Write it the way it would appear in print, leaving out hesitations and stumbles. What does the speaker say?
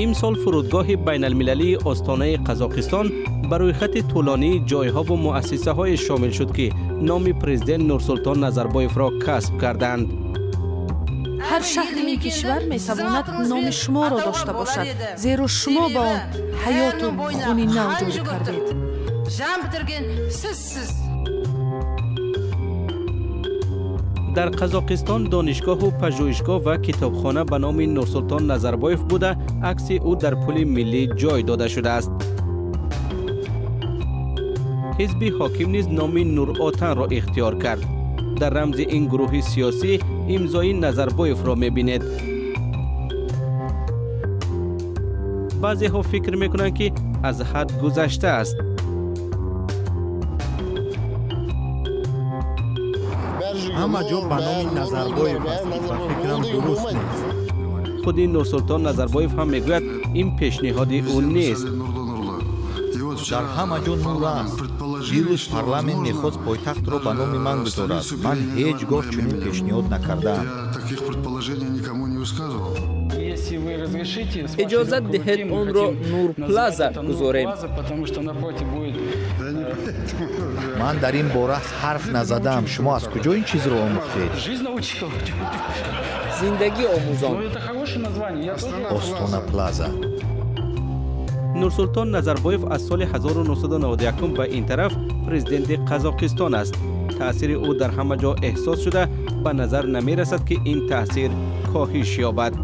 Имсол фурудгоҳи байналмилалии Остонаи Қазоқистон ба рӯйхати тӯлонии ҷойҳову муассисаҳое шомил шуд, ки номи президент Нурсултон Назарбоевро касб карданд. Ҳар шаҳри ин кишвар метавонад номи шуморо дошта бошад, зеро шумо ба он ҳаёту хуни нав ҷорӣ кардед. Дар Қазоқистон донишгоҳу пажӯҳишгоҳ ва китобхона ба номи Нурсултон Назарбоев буда, акси ӯ дар пули миллӣ ҷой дода шудааст. Ҳизби ҳоким низ номи Нуротанро ихтиёр кард. Дар рамзи ин гурӯҳи сиёсӣ имзои Назарбоевро мебинед. Баъзеҳо фикр мекунанд, ки аз ҳад гузаштааст. Ҳама ҷо ба номи Назарбоев аст, ки ба фикрам дуруст нест. Худи Нурсултон Назарбоев ҳам мегӯяд, ин пешниҳоди ӯ нест. Дар ҳама ҷо нур аст. Дирӯз парламент мехост пойтахтро ба номи ман гузорад. Ман ҳеҷ гоҳ чунин пешниҳод накардаам. Иҷозат диҳед, онро Нурплаза гузорем. Ман дар ин бора ҳарф назадаам. Шумо аз куҷо ин чизро омӯхтед? Зиндагӣ омӯзон. Остона Плаза. Нурсултон Назарбоев аз соли 1991 ба ин тараф президенти Қазоқистон аст. Таъсири ӯ дар ҳама ҷо эҳсос шуда, ба назар намерасад, ки ин таъсир коҳиш ёбад.